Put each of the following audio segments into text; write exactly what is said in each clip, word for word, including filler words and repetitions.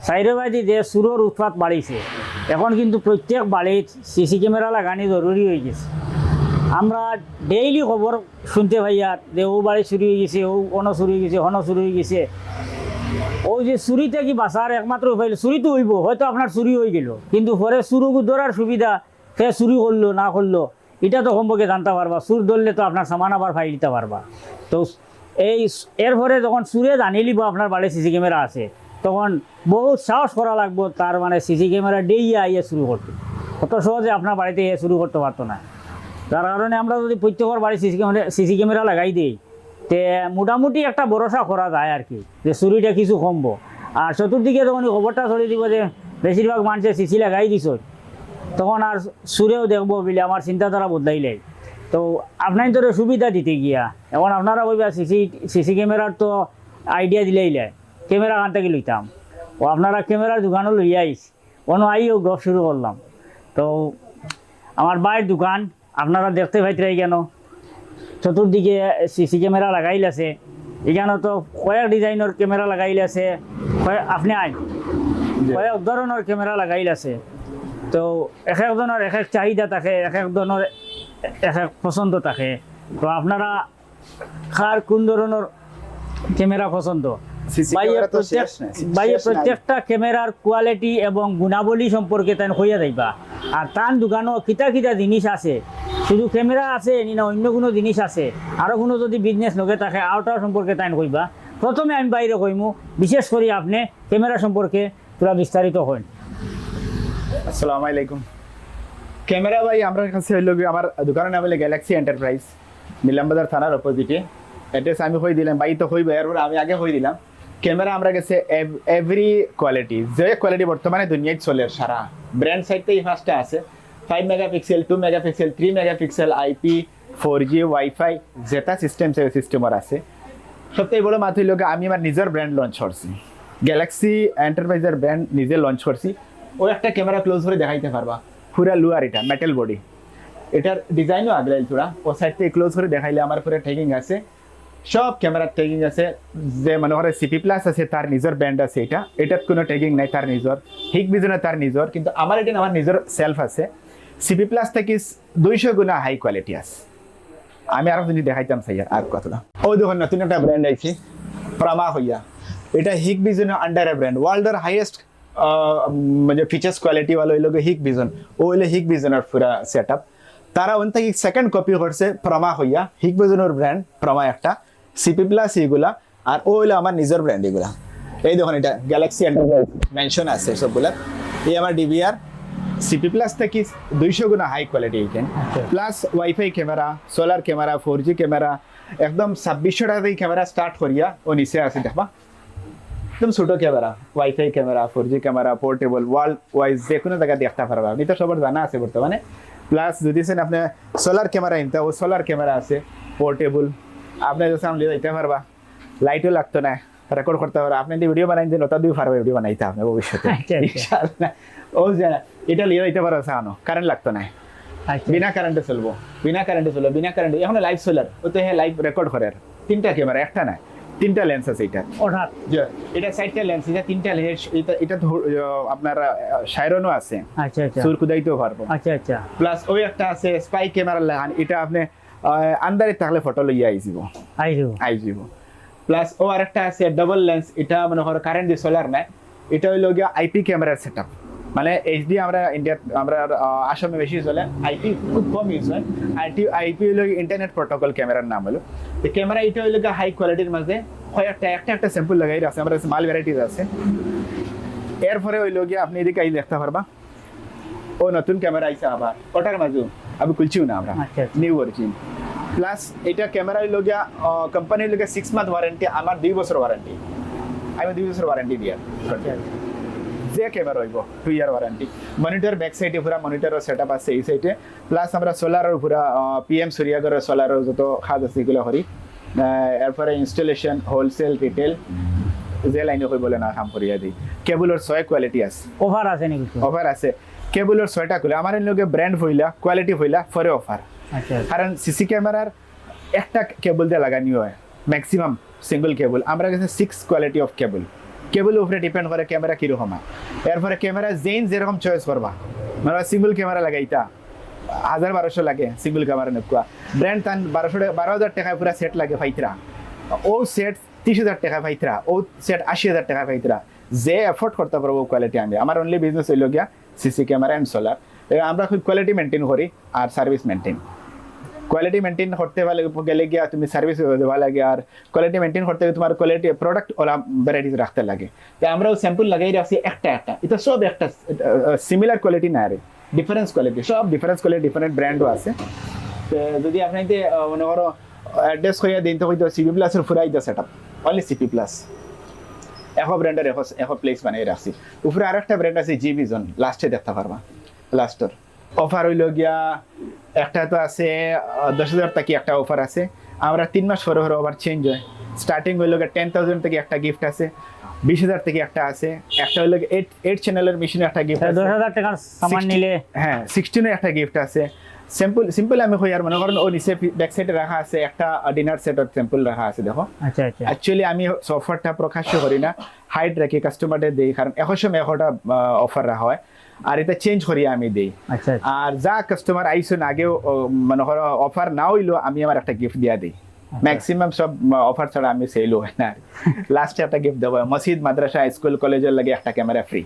চাইরোবায়দি যে চুরর উৎপাত বাড়িছে, এখন কিন্তু প্রত্যেক বাড়িত সিসি ক্যামেরা লাগানি জরুরি অইগেছে। আমরা ডেইলি খবর শুনতে পাইয়ার যে অউ বাড়ি চুরি অইগেছে, অউ অনো চুরি অইগেছে, হনো চুরি অইগেছে। অউ যে চুরি থাকি বাচার একমাত্র উপায় অইলো, চুরি তো অইবো, হয়তো আপনার চুরি অইগেলো, কিন্তু পরে চুরগু ধরার সুবিধা, কে চুরি করলো না করলো, ইটা তো কমপক্ষে জানতা পারবা। চুর ধরলে তো আপনার সামান আবার পাইলিতা পারবা। তো এই এরপরে যখন চুরে জানিলিবো আপনার বাড়িত সিসি ক্যামেরা আছে, তখন বহুত সাহস করা লাগবো তার মানে সিসি ক্যামেরা ডেইয়া আইয়া চুরি করতো। অত সহজে আপনার বাড়িত আইয়া চুরি করতো পারতো নায়। যার কারণে আমরা যুদি প্রত্যেকর বাড়িত সিসি ক্যামেরা, সিসি ক্যামেরা লাগাই দেই, তে মোটামুটি একটা ভরসা করা যায় আর কি, যে চুরিটা কিছু কমবো। আর চতুর্দিকে যখন ই খবরটা ছড়ি দিবো যে বেশিরভাগ মানষে সিসি লাগাই দিছে, তখন আর চুরেও দেখবো বুলে আমার চিন্তাধারা বদলাইলে। তো আপনাইনতরে সুবিধা দিতে গিয়া এখন আপনারা কইবা সিসি, সিসি ক্যামেরার তো আইডিয়া দিলাইলে, ক্যামেরা কান থাকি লইতাম। ও আপনারা ক্যামেরার দোকানও লইয়া আইছি, অনো আইও গপ শুরু করলাম। তো আমার ভাইর দোকান আপনারা দেখতে পাইতরায় কেন, চতুর্দিকে সিসি ক্যামেরা লাগাইল আছে। ইখানো তো কয়েক ডিজাইনর ক্যামেরা লাগাইল আছে, কয়ে-, আপনে আইন, কয়েক ধরনর ক্যামেরা লাগাইল আছে। তো এক একজনর এক এক চাহিদা থাকে, এক একজনর এক এক পছন্দ থাকে। তো আপনারা কার কোন ধরনর ক্যামেরা পছন্দ? সিসি ভাইয়ে ক্যামেরা তো প্রত্যেক-, শেষ নাই। ভাইয়ে শেষ নাই। প্রত্যেকটা ক্যামেরার কোয়ালিটি এবং গুণাবলী সম্পর্কে তাইন কইয়া যাইবা। আর তান দোকানো কিতা কিতা জিনিস আছে, শুধু ক্যামেরা আছে নি না অন্য কোনো জিনিস আছে, আরো কোনো যুদি বিজনেস লগে থাকে, অউটার সম্পর্কে তাইন কইবা। প্রথমে আমি ভাইরে কইমু, বিশেষ করি আপনে ক্যামেরা সম্পর্কে পুরা বিস্তারিত কইন। আসসালামু আলাইকুম। ক্যামেরা ভাই, আমরার কাছে অইলো গিয়া, আমার দোকানর নাম অইলো গ্যালাক্সি এন্টারপ্রাইজ, নিলামবাজার থানার অপোজিটে। অ্যাড্রেস আমি কই দিলাম, ভাই তো কইবা, এরপরে আমি আগে কই দিলাম। ক্যামেরা আমরার কাছে এভ-, এভরি কোয়ালিটি, যে কোয়ালিটি বর্তমানে দুনিয়াত চলের সারা ব্র্যান্ড সাইড থাকি ফার্স্টে আছে, five megapixel, two megapixel, three megapixel, IP, four G, wifi, যেটা সিস্টেম সে সিস্টেমর আছে। সবথেকে বড় মাত অইলো গিয়া, আমি আমার নিজর ব্র্যান্ড লঞ্চ করছি, গ্যালাক্সি এন্টারপ্রাইজর ব্র্যান্ড নিজে লঞ্চ করছি। ও একটা ক্যামেরা ক্লোজ করি দেখাইতে পারবা, পুরা লোয়ার, ইটা মেটাল বডি, ইটার ডিজাইনও আগলাইল থুড়া। ও সাইড থাকি ক্লোজ করি দেখাইলে আমার পুরা ট্যাগিং আছে, সব ক্যামেরার ট্যাগিং আছে। যে মনে করে সিপি প্লাস আছে, তার নিজর ব্র্যান্ড আছে, ইটা, ইটাত কোনো ট্যাগিং নাই, তার নিজর। হিকভিজনও তার নিজর, কিন্তু আমার ইটা আমার নিজর সেলফ আছে। সিপি প্লাস থাকি দুইশো গুণা হাই কোয়ালিটি আছে। আমি আরো জিনিস দেখাইতাম চাইয়ার, আর কথা। ও দেখো, নতুন একটা ব্র্যান্ড আইছে, প্রমা কইয়া। ইটা হিকভিজনর আন্ডারে ব্র্যান্ড, ওয়ার্ল্ডর হাইয়েস্ট, আহ, মানে ফিচার্স কোয়ালিটি ওয়ালা অইলো গিয়া হিকভিজন। ও অইলো হিকভিজনর পুরা সেটআপ। তারা অন থাকি সেকেন্ড কপি করছে প্রমা কইয়া, হিকভিজনর ব্র্যান্ড প্রমা একটা, সিপি প্লাস ইগুলা, আর ও অইলো আমার নিজর ব্র্যান্ড ইগুলা। এই দেখুন, ইটা গ্যালাক্সি এন্টারপ্রাইজ মেনশন আছে সবগুলা। এই আমার ডিভিআর, সিপি প্লাস থাকি দুইশো গুণা হাই কোয়ালিটি ইখান, আচ্ছা। Plus wifi camera, solar camera, four G camera, একদম ছাব্বিশশো টাকা থাকি ক্যামেরা স্টার্ট করিয়া ও নিচে আছে, দেখবা, একদম ছোট camera, wifi camera, four G camera, portable, world wise যে কোনো জায়গায় দেখতে পারবা। আপনি তো সবার জানা আছে বর্তমানে। প্লাস যুদি চাইন আপনে সোলার ক্যামেরা ইনতা, ও সোলার ক্যামেরা আছে, পোর্টেবল, আপনে যে সামনে যাইতে পারবা, লাইটও লাগতো না, রেকর্ড করতে পারবা। আপনে যদি ভিডিও বানাইন দিন, ওটা দুই পারবা ভিডিও বানাইতে আপনে ভবিষ্যতে। আচ্ছা, আচ্ছা। ইনশাআল্লাহ। ও যে ইটা লইয়া যাইতে পারবা সামনে, কারেন্ট লাগতো না। আচ্ছা। বিনা কারেন্টে চলবো, বিনা কারেন্টে চলবো, বিনা কারেন্টে। এখন লাইভ সোলার, ও তো হে লাইভ রেকর্ড করের। তিনটা ক্যামেরা, একটা না, তিনটা লেন্স আছে ইটা। অর্থাৎ? জি, ইটা চাইরটা লেন্স, ইটা তিনটা লেন্স, ইটা, ইটা তো, আহ, আপনার, আহ, সাইরনও আছে। আচ্ছা, আচ্ছা। চুর খুদাইতেও পারবো। আচ্ছা, আচ্ছা। প্লাস ওই একটা আছে স্পাই ক্যামেরা লাগান, ইটা আপনে, আহ, আন্ধারে থাকলে ফটো লইয়া আইযিবো। আইযিবো। আইযিবো। প্লাস ও আরেকটা আছে ডাবল লেন্স, ইটা মনে করো কারেন্ট দি সোলার নাই, ইটা অইলো গিয়া আইপি ক্যামেরার সেটআপ। মানে এইচডি আমরা ইন্ডিয়াত, আমরা, আহ, আসামে বেশি চলে, আইপি খুব কম ইউজ হয়। আইপি, আইপি অইলো গিয়া ইন্টারনেট প্রোটোকল ক্যামেরার নাম অইলো। তো ক্যামেরা ইটা অইলো গিয়া হাই কোয়ালিটির মাঝে, কয়েকটা, একটা একটা স্যাম্পল লাগাই আছে, আমার কাছে মাল ভ্যারাইটিজ আছে। এরপরে অইলো গিয়া আপনে এদিকে আই দেখতে পারবা, ও নতুন ক্যামেরা আইছে আবার, ওটার মাঝেও আমি খুলছিও না আমরা, আচ্ছা, আচ্ছা। New virgin. প্লাস ইটা ক্যামেরা অইলো গিয়া, আহ, কোম্পানি অইলো গিয়া সিক্স মান্থ ওয়ারেন্টি, আমার দুই বছর ওয়ারেন্টি, আমি দুই বছর ওয়ারেন্টি দিয়া। আচ্ছা, আচ্ছা। যে ক্যামেরা অইবো, two year warranty. Monitor back সাইডে পুরা মনিটরর সেটআপ আছে এই সাইডে, প্লাস আমরা সোলারর পুরা, আহ, পিএম সূর্যাগরর সোলারর যত কাজ আছে ইগুলা করি। আহ, এরপরে ইনস্টলেশন, হোলসেল, রিটেল, যে লাইনে কই বলে না কাম করিয়া দেই। কেবলর ছয় কোয়ালিটি আছে। অফার আছে নি কিছু? অফার আছে। কেবলর ছয়টা খুলে, আমার লগে ব্র্যান্ড পয়লা, কোয়ালিটি পয়লা, পরে অফার। আচ্ছা, আচ্ছা। কারণ সিসি ক্যামেরার একটা কেবল দিয়া লাগানি হয়, ম্যাক্সিমাম সিঙ্গেল কেবল। আমরা গেছে সিক্স কোয়ালিটি অফ কেবল। কেবল উপরে ডিপেন্ড করে ক্যামেরা কিরকম হয়। এরপরে ক্যামেরা যেইন যেরকম চয়েস করবা, মানে সিঙ্গেল ক্যামেরা লাগাইতা হাজার বারোশো লাগে, সিঙ্গেল ক্যামেরা নেকুয়া ব্র্যান্ড তান বারোশো বারো হাজার টাকায় পুরা সেট লাগে ফাইতরা, ও সেট তিরিশ হাজার টাকা ফাইতরা, ও সেট আশি হাজার টাকা ফাইতরা। যে এফোর্ড করতে পারবো কোয়ালিটি আমি, আমার অনলি বিজনেস হইল গিয়া সিসি ক্যামেরা অ্যান্ড সোলার। আমরা খুব কোয়ালিটি মেনটেন করি আর সার্ভিস মেনটেন। কোয়ালিটি মেনটেন করতে পারলে গেলে গিয়া তুমি সার্ভিস দেওয়া লাগে, আর কোয়ালিটি মেনটেন করতে গেলে তোমার কোয়ালিটি প্রোডাক্ট ওলা ভ্যারাইটিস রাখতে লাগে। তো আমরাও স্যাম্পল লাগাই রাখছি একটা একটা, এটা সব একটা সিমিলার কোয়ালিটি না রে, ডিফারেন্স কোয়ালিটি, সব ডিফারেন্স কোয়ালিটি, ডিফারেন্ট ব্র্যান্ডও আছে। তো যদি আপনি যদি, আহ, মনে করো অ্যাড্রেস কইয়া দিন, তো হয়তো সিপি প্লাসের পুরাই the setup, only CP plus. একো ব্র্যান্ডের একো একো প্লেস বানাই রাখছি। উপরে আরেকটা ব্র্যান্ড আছে জি ভিজন, লাস্টে দেখতে পারবা, লাস্টর অফার হইল গিয়া একটা তো আছে, আহ, দশ হাজার থাকি একটা অফার আছে। আমরা তিন মাস পরে পরে অফার চেঞ্জ হয়। স্টার্টিং হইল গিয়া টেন থাউজেন্ড থাকি একটা গিফট আছে, বিশ হাজার থাকি একটা আছে, একটা হইল এইট এইট চ্যানেলের মেশিনে একটা গিফট আছে, দশ হাজার টাকার সামান নিলে। হ্যাঁ, সিক্সটিনে একটা গিফট আছে। সিম্পল সিম্পল আমি কই, আর মনে করেন ও নিচে ব্যাক সাইডে রাখা আছে একটা ডিনার সেট, স্যাম্পল রাখা আছে, দেখো। আচ্ছা, আচ্ছা। অ্যাকচুয়ালি আমি অফারটা প্রকাশ্য করি না, হাইড রাখি, কাস্টমারদের দেই, কারণ একো সময় একোটা অফার রাখা হয়, আর এটা চেঞ্জ করি আমি দেই। আচ্ছা, আচ্ছা। আর যা কাস্টমার আইসুন আগেও, ও, মনে করো অফার না হইলো, আমি আমার একটা গিফট দিয়া দিই। ম্যাক্সিমাম সব অফার ছাড়া আমি সেলও হয় না। লাস্টে একটা গিফট দেবো, মসজিদ, মাদ্রাসা, স্কুল, কলেজের লাগে একটা ক্যামেরা ফ্রি,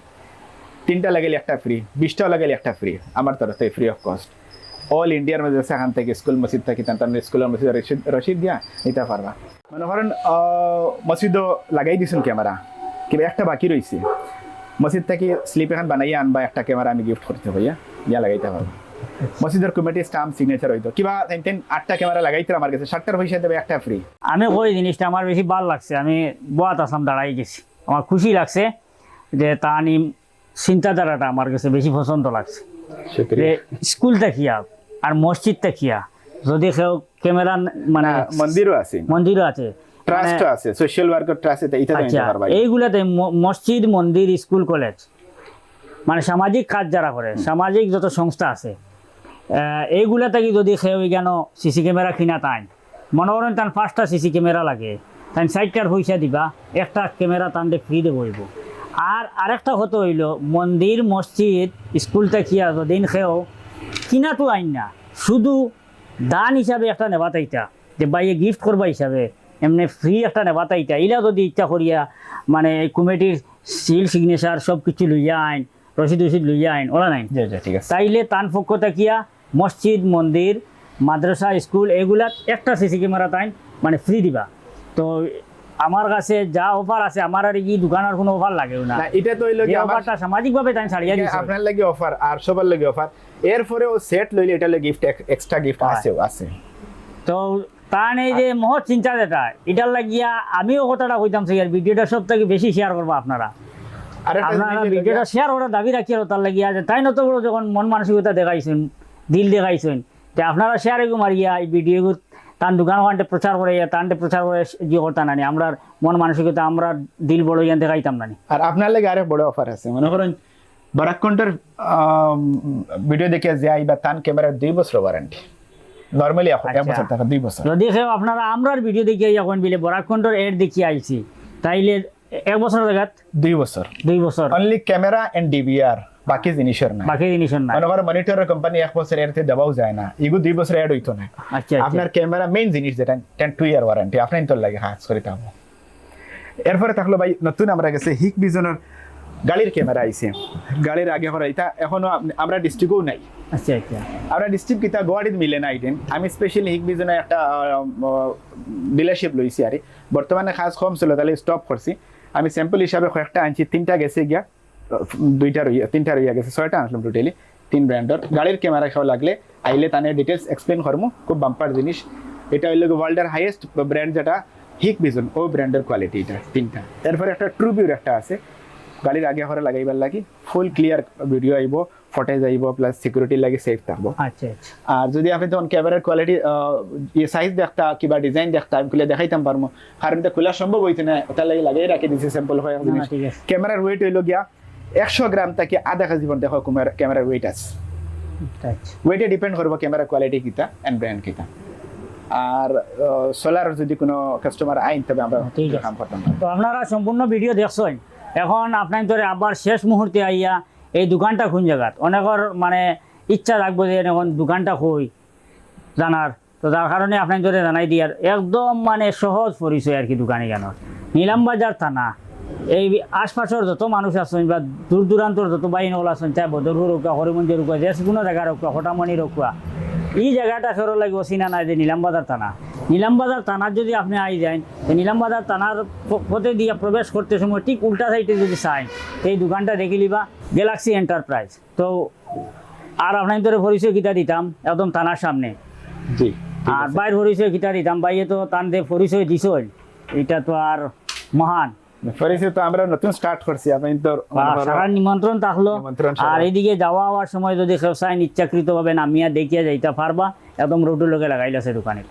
তিনটা লাগাইলে একটা ফ্রি, বিশটাও লাগাইলে একটা ফ্রি, আমার তরফ থেকে ফ্রি অফ কস্ট। অল ইন্ডিয়ার মধ্যে আছে, এখান থেকে স্কুল মসজিদ থাকি, তান তান স্কুলের মসজিদ রসিদ রসিদ দিয়া নিতে পারবা। মনে করেন, আহ, মসজিদও লাগাই দিছেন ক্যামেরা, কিবা একটা বাকি রইছে, মসজিদ থাকি স্লিপ এখান বানাইয়া আনবা, একটা ক্যামেরা আমি গিফট করতে হইয়া ইয়া লাগাইতে পারবো। মসজিদের কমিটি স্টাম্প সিগনেচার হইতো, কিবা তিন তিন আটটা ক্যামেরা লাগাইতে আমার গেছে, সাতটার পয়সা দেবে, একটা ফ্রি। আমি কই জিনিসটা আমার বেশি ভালা লাগছে, আমি বওয়াত আছলাম, দাঁড়াই গেছি, আমার খুশি লাগছে যে তান ই চিন্তাধারাটা আমার গেছে বেশি পছন্দ লাগছে। শুক্রিয়া। যে স্কুল থাকিয়া আর মসজিদ থাকিয়া যদি কেউ ক্যামেরা মানে না, মন্দিরও আছে। মন্দিরও আছে। ট্রাস্ট মানে আছে, সোশ্যাল ওয়ার্কার ট্রাস্ট, এটা, এটা আচ্ছা, নিতে পারবা। এইগুলাতে ম-, মসজিদ, মন্দির, স্কুল, কলেজ, মানে সামাজিক কাজ যারা করে, সামাজিক যত সংস্থা আছে, আহ, এইগুলা থাকি যদি কেউ এখানো সিসি ক্যামেরা কিনা তাইন, মনে করেন তান পাঁচটা সিসি ক্যামেরা লাগে, তাইন চাইরটার পয়সা দিবা, একটা ক্যামেরা তানরে ফ্রি দেবো হইব। আর আরেকটা কথা হইল, মন্দির, মসজিদ, স্কুল থাকিয়া যদিন কেউ কিনা তো আইন না, শুধু দান হিসাবে একটা নেবা তাইতা, যে ভাইয়ে গিফট করবা হিসাবে, এমনি ফ্রি একটা নেবা তাইতা, ইলা যদি ইচ্ছা করিয়া মানে এই কমিটির সিল সিগনেচার সব কিছু লইয়া আইন, রসিদ রসিদ লইয়া আইন, ওরা নাই। জি, জি, ঠিক আছে। তাইলে তান পক্ষ থাকিয়া মসজিদ, মন্দির, মাদ্রাসা, স্কুল, এগুলাত একটা সিসি ক্যামেরা তাইন মানে ফ্রি দিবা। তো আমার কাছে যা অফার আছে, আমার আর এই দোকানের কোনো অফার লাগেও না। না, এটা তো হইলো এই কি আমার অফারটা সামাজিকভাবে তাইন ছাড়িয়া এটা দিছে। আপনার লাগি অফার আর সবার লাগি অফার। এরপরেও সেট লইলে এটা লইলে গিফট, এক্সট্রা গিফট হয়। আছেও, আছে। তো তান এই যে মহৎ চিন্তা যেটা, এটার লাগিয়া আমিও কথাটা কইতাম চাই, আর ভিডিওটা সব থাকি বেশি শেয়ার করবা আপনারা। আর একটা আপনারা জিনিস হইলো ভিডিওটা গিয়া শেয়ার করার দাবি রাখি আর তার লাগিয়া যে তাইন অত বড় যখন মন মানসিকতা দেখাইছইন, দিল দেখাইছইন, তে আপনারা শেয়ার এগু মারিয়া এই ভিডিওগু তান দোকান ওখানটে প্রচার করে, তানটে প্রচার করে ইয়ে করতা নানি, আমরার মন মানসিকতা, আমরার দিল বড় ইয়ান দেখাইতাম নানি। আর আপনার লাগি আরেক বড় অফার আছে, মনে করেন বরাক কন্ট্রার, আম, ভিডিও দেখিয়া যে আইবা, তান ক্যামেরার দুই বছর ওয়ারেন্টি। নরমালি এখন এক আচ্ছা। বছর থাকে, দুই বছর। যদি কেউ আপনারা আমরার ভিডিও দেখিয়া ইয়া কইন বিলে বরাক কন্ট্রার এড দেখিয়া আইছি, তাইলে এক বছর জাগাত দুই বছর। দুই বছর। Only camera and DVR, বাকি জিনিসের নাই। বাকি জিনিসের নাই। মনে করো মনিটরের কোম্পানি এক বছর এর থেকে দেওয়াও যায় না, এগু দুই বছর এড হইতো না। আচ্ছা, আচ্ছা। আপনার ক্যামেরা মেইন জিনিস যেটা, টেন টু ইয়ার ওয়ারেন্টি, আপনি তো লাগে কাজ করে থাকবো। এরপরে থাকলো ভাই, নতুন আমরা গেছে হিক ভিজনের গাড়ির ক্যামেরা আইছে। গাড়ির আগে করা এটা এখনো আম-, আমরা ডিস্ট্রিক্টও নাই। আচ্ছা, আচ্ছা। আমরা ডিস্ট্রিক্ট কিতা গুয়াহাটিত মিলে না আইটেন। আমি স্পেশালি হিক ভিজনের একটা, আহ, ডিলারশিপ লইছি আর কি। বর্তমানে কাজ কম ছিল, তাহলে স্টপ করছি। আমি স্যাম্পল হিসাবে কয়েকটা আনছি, তিনটা গেছে গিয়া, আহ, দুইটা রইয়া, তিনটা রইয়া গেছে, ছয়টা আনছিলাম টোটালি। তিন ব্র্যান্ডর গাড়ির ক্যামেরা কেউ লাগলে আইলে তানে ডিটেলস এক্সপ্লেন করমু, খুব বাম্পার জিনিস। এটা হইল গিয়ে ওয়ার্ল্ডের হাইয়েস্ট ব্র্যান্ড যেটা হিক ভিজন, ও ব্র্যান্ডের কোয়ালিটি এটা তিনটা। এরপরে একটা ট্রু ভিউর একটা আছে, গাড়ির আগে করে লাগাইবার লাগি ফুল ক্লিয়ার ভিডিও আইব, ফুটেজ আইব, প্লাস সিকিউরিটির লাগি সেফ থাকবো। আচ্ছা, আচ্ছা। আর যদি আপনি তখন ক্যামেরার কোয়ালিটি, আহ, ইয়ে সাইজ দেখতা কিবা ডিজাইন দেখতা, আমি খুলে দেখাইতাম পারমু, কারণ এটা খোলা সম্ভব হইতো না, ওটার লাগি লাগাই রাখি দিছি স্যাম্পল কয়েক না, জিনিস। ঠিক আছে। ক্যামেরার ওয়েট হইল গিয়া একশো গ্রাম থাকি আধা কেজি পর্যন্ত দেখো ক্যামেরা, ক্যামেরার ওয়েট আছে। আচ্ছা। ওয়েটে ডিপেন্ড করবো ক্যামেরা কোয়ালিটি কিতা এন্ড ব্র্যান্ড কিতা। আর, আহ, সোলার যদি কোনো কাস্টমার আইন, তবে আমরা ঠিক আছে। কাম করতাম না। তো আপনারা সম্পূর্ণ ভিডিও দেখছেন, এখন আপনাইন্তরে আবার শেষ মুহূর্তে আইয়া এই দোকানটা কোন জাগাত, অনেকর মানে ইচ্ছা থাকবো যে এখন দোকানটা কই জানার, তো যার কারণে আপনাইন্তরে জানাই দিয়ার একদম মানে সহজ পরিচয় আর কি দোকান ইখানর। নিলাম বাজার থানা, এই আশপাশর যত মানুষ আছইন বা দূর দূরান্তর যত ভাই অকল আছইন, চাই বদরপুর হউক্কা, করিমগঞ্জর হউক্কা, যে কোনো জাগার হউক্কা, কটামনির হউক্কা, এই জাগাটা কেউর লাগি অচিনা নায় যে নিলাম বাজার থানা। নিলাম বাজার থানাত যদি আপনি আই যাইন, তো নিলাম বাজার থানার প-, পথে দিয়া প্রবেশ করতে সময় ঠিক উল্টা সাইডে যদি চাইন, তো এই দোকানটা দেখিলিবা, গ্যালাক্সি এন্টারপ্রাইজ। তো আর আপনাইন্তরে পরিচয় কিতা দিতাম, একদম থানার সামনে। জি, ঠিক আর আছে। ভাইর পরিচয় কিতা দিতাম, ভাইয়ে তো তানরে পরিচয় দিছইন, এটা তো আর মহান। পরিচয় তো আমরা নতুন স্টার্ট করছি, আপনাইন্তর বা সারা নিমন্ত্রণ থাকলো। নিমন্ত্রণ সারা। আর এইদিকে যাওয়া আওয়ার সময় যদি কেউ চাইন, ইচ্ছাকৃতভাবে নামিয়া দেখিয়া যাইতা পারবা, একদম রোডর লগে লাগাইল আছে দোকানে।